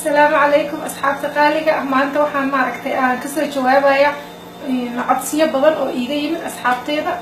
Asalaamu calaykum, asxaabta qaaliga ah. Maanta waxaan, maaragtay, aan kasoo jawaabaya codsiyo badan oo iiga yimid asxaabteyda.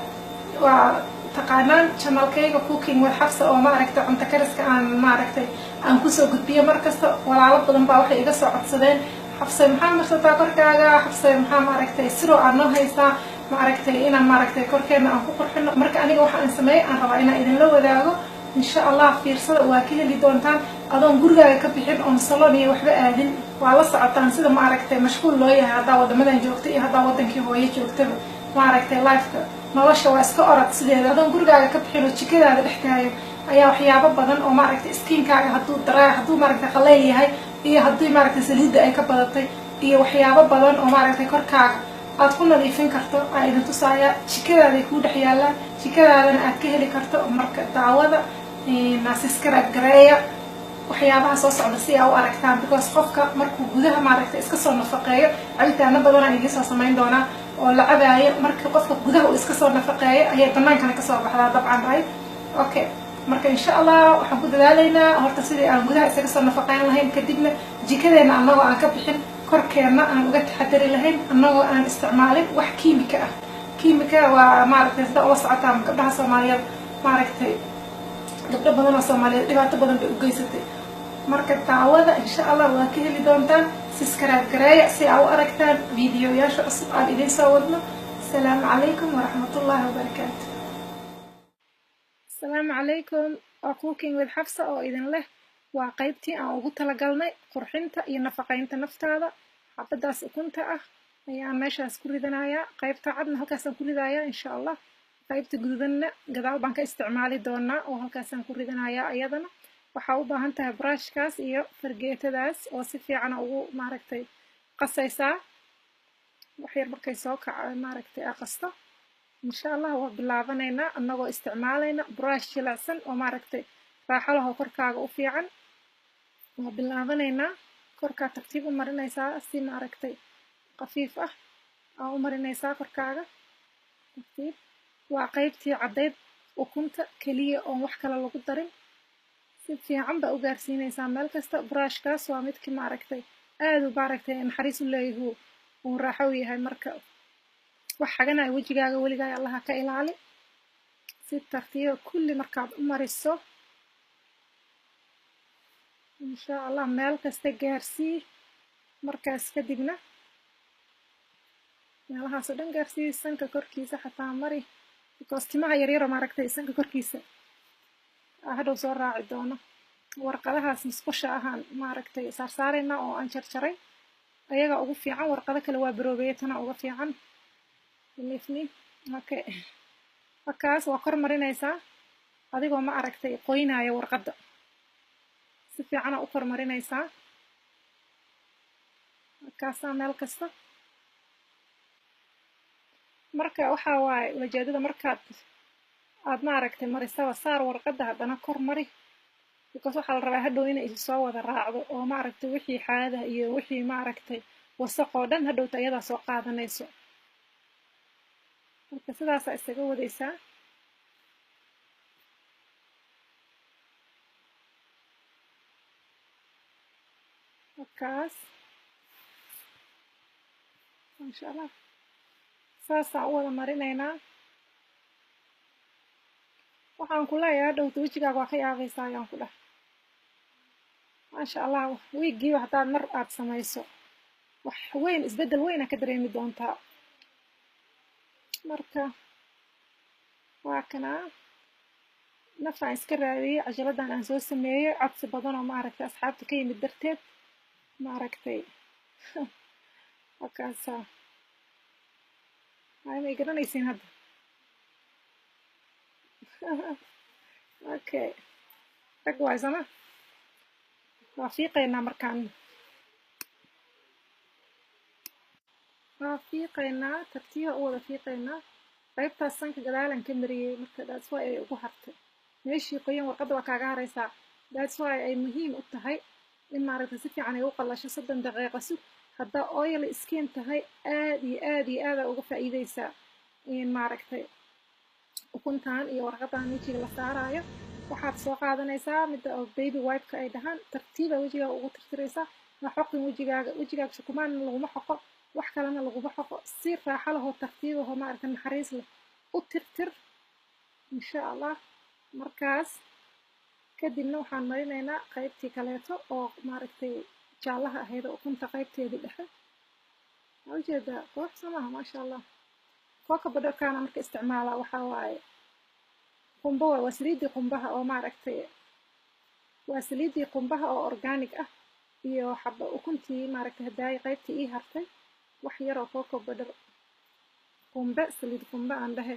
Waa taqaanaan channelkayga Cooking with Xafsa, oo, maaragtay, cunto kariska aan, maaragtay, aan kusoo gudbiyo markasta. Walaalo badan baa waxay iga soo codsadeen: "Xafse, maxaa marsataa korkaaga? Xafse, maxaa, maaragtay, siro aad noo haysaa, maaragtay, inaan, maaragtay, korkeena aan ku qurxino?" Marka aniga waxa aan sameeyey aan rabaa inaan idinla wadaago, insha Allah. Fiirsada, waa ka heli doontaan adoon gurigaaga ka bixin, oon salon iyo waxba aadin. Waa la socotaan sida, maaragtay, mashquul loo yahay haddaa wadamadan joogta iyo haddaa wadankii hooyo joogtaba. Maaragtay, lifeka, nolosha waa iska orod sideeda. Adoon gurigaaga ka bixin oo jikadaada dhex taagan ayaa waxyaabo badan oo, maaragtay, skinkaaga hadduu daraa, hadduu, maaragtay, qaleyl yahay iyo haddii, maaragtay, saliidda ay ka badatay iyo waxyaabo badan oo, maaragtay, korkaaga aad ku nadiifin karto aa idin tusaaya. Jikadaaday kuu dhex yaalaan, jikadaadana aad ka heli karto. Marka daawada, subscribe gareeya waxyaabaha soo socda si aa u aragtaan, because qofka markuu gudaha, maaragtay, iska soo nafaqeeyo, cabitaano badanaa idiin soo samayn doonaa oo la cabaayo. Marka qofka gudaha uu iska soo nafaqeeyo ayay banaankana kasoo baxdaa dabcan, right? Okay, marka insha Allah waxaan ku dadaalaynaa horta sidii aan gudaha isaga soo nafaqeyn lahayn, kadibna jikadeena annagoo aan ka bixin korkeenna aan uga taxadari lahayn, annagoo aan isticmaalin wax kiimika ah. Kiimika waa, maaragtay, sida ula socotaan, gabdhaha Soomaaliyeed, maaragtay, gabdho badan oo Soomaaliyeed dhibaato badan bay u geysatay. Marka daawada, insha Allah waa ka heli doontaan. Subscribe gareeya si aa u aragtaan videoyaasha cusub aan idiin soo wadno. Asalaamu calaykum waraxmatullaahi wabarakaatu. Asalaamu calaykum, waa Cooking with Xafsa oo idin leh. Waa qaybtii aan ugu talagalnay qurxinta iyo nafaqaynta naftaada. Xabadaas ukunta ah ayaan meeshaas ku ridanayaa. Qaybta cadna halkaasaan ku ridayaa, insha Allah. Qaybta gududanna gadaal baan ka isticmaali doonaa oo halkaasaan ku ridanayaa iyadana. Waxaa u baahan tahay brushkaas iyo fargeetadaas oo si fiicana ugu, maaragtay, qasaysaa. Wax yar markay soo kaco, maaragtay, aqasto, insha Allah waa bilaabanaynaa annagoo isticmaalayna brush jilicsan oo, maaragtay, raaxo lahoo korkaaga u fiican. Waa bilaabanaynaa. Korkaa tartiib u marinaysaa, si, maaragtay, khafiif ah aa u marinaysaa korkaaga tartiib. Waa qaybtii caddayd ukunta keliya oon wax kale lagu darin. Si fiican baa u gaarsiinaysaa meel kasta. Brushkaas waa midkii, maaragtay, aad u, maaragtay, naxariis u leeyahu uu raaxo u yahay. Marka wax xaganaya wejigaaga weligaa Allaha ka ilaali. Si tartiiba kulli markaad u mariso, insha Allah meel kasta gaarsii. Markaas kadibna meelahaas oo dhan gaarsii, sanka korkiisa xataa mari, because timaha yaryaro, maaragtay, sanka korkiisa hadhow soo raaci doono. Warqadahaas musqusha ahaan, maaragtay, saarsaarayna oo aan jarjaray ayaga ugu fiican. Warqado kale waa baroobeeye, tana uga fiican, believe me. Okay, markaas waa kor marinaysaa adigoo, ma aragtay, qoynaya warqadda. Si fiicana u kor marinaysaa markaasaa meel kasta. Marka waxaa waaye ulajeedada, markaad aad, maaragtay, marisaba, saar warqadda, haddana kor mari, because waxaa la rabaa hadhow inay isu soo wada raacdo oo, maaragtay, wixii xaada iyo wixii, maaragtay, wasaq oo dhan hadhowta iyadaa soo qaadanayso. Marka sidaasaa isaga wadaysaa. Markaas insha Allah saasaan u wada marinaynaa. Waxaan ku leeyahay, hadhowta wejigaaga waa ka yaabaysaa ayaan ku dhah. Maasha Allah, wiiggiiba haddaad mar aad samayso, wax weyn, isbeddel weyna ka dareemi doontaa. Marka waa kanaa nafaan iska raadiyey cajaladan aan soo sameeyey codsi badan oo, maaragtay, asxaabta ka yimid darteed, maaragtay. Markaasa may garanaysiin hadda. Okay, rag waay sama waa fiiqaynaa. Markaan waa fiiqaynaa, tartiiba u wada fiiqaynaa. Qaybtaas sanka gadaalan ka mariyey, marka that's why ay ugu hartay meeshii qoyan. Warqadda waa kaaga haraysaa. That's why ay muhiim u tahay in, maaragtay, si fiican ay u qallasho. 30 daqiiqo sug. Haddaa oily skin tahay, aad iyo aad iyo aada uga faa'iideysaa in, maaragtay, ukuntan iyo warqadan wejiga la saaraayo. Waxaad soo qaadanaysaa midda oo baby wipe-ka ay dhahaan. Tartiiba wejigaaga ugu tirtiraysaa. Ha xoqin wejigaaga. Wejigaaga shukumaanna laguma xoqo, wax kalena laguma xoqo. Si raaxo lahoo, tartiibahoo, maaragta, naxariis leh u tirtir, insha Allah. Markaas kadibna waxaan marinaynaa qaybtii kaleeto oo, maaragtay, jaallaha ahayd oo ukunta qaybteedii dhexe. Waa ujeedaa, qurux soo maaha? Maasha Allah. Cocoa butterkaana marka isticmaalaa waxaa waaye qumbo waa saliiddii qumbaha oo, maaragtay, waa saliiddii qumbaha oo organic ah iyo xaba ukuntii, maaragtay, hadaayay qaybtii ii hartay, wax yaroo cocoa butter, qumbe, saliid qumbe aan dhahe,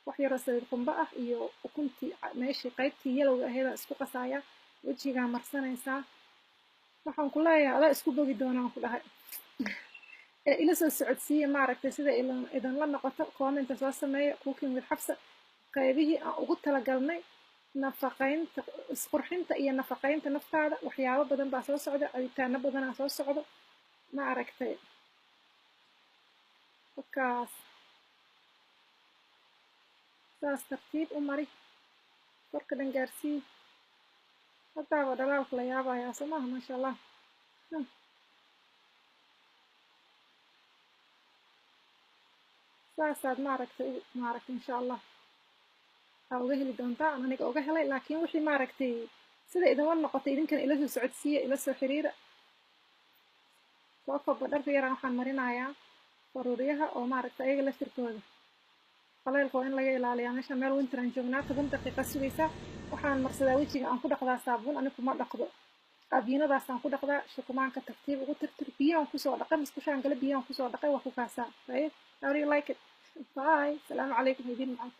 wax yaroo saliid qumbe ah iyo ukuntii meeshii qaybtii yellowga ahayd aan isku qasaaya. Wejigaa marsanaysaa. Waxaan ku leeyahay, adaa isku bogi doonaan ku dhahay. Ee ila soo socodsiiya, maaragtay, sida idinla noqoto. Commenta soo sameeya. Cooking with Xafsa, qaybihii aan ugu talagalnay nafaqaynta, isqurxinta iyo nafaqaynta naftaada, waxyaabo badan baa soo socda, cabitaano badanaa soo socdo, ma aragtay? Wakaas, saas tartiib u mari, korka dhan gaarsii. Haddaaba dhalaalka la yaabayaa, soo maaha? Maasha Allah. Saasaad, maaragtay, maaragtay, insha Allah aa uga heli doontaa. Aan aniga uga helay, laakiin wixii, maaragtay, sida idinla noqotay idinkana ila soo socodsiiya, ila soo xiriira. Cocoa butterka yaraan waxaan marinayaa faruuryaha oo, maaragtay, ayaga laftirkooda qaleylka waa in laga ilaaliyaa. Meesha meel winter aan joognaa. 10 daqiiqa sugaysaa. Waxaan marsadaa wejiga, aan ku dhaqdaa saabuun, ani kuma dhaqdo, abiinadaasaan ku dhaqdaa. Shukumaanka tartiib ugu tirtir. Biyaan kusoo dhaqay, musqushaan gale, biyaan kusoo dhaqay, waa ku kaasaa. Right, how do you like it? Bye, asalaamu calaykum, idin macaan.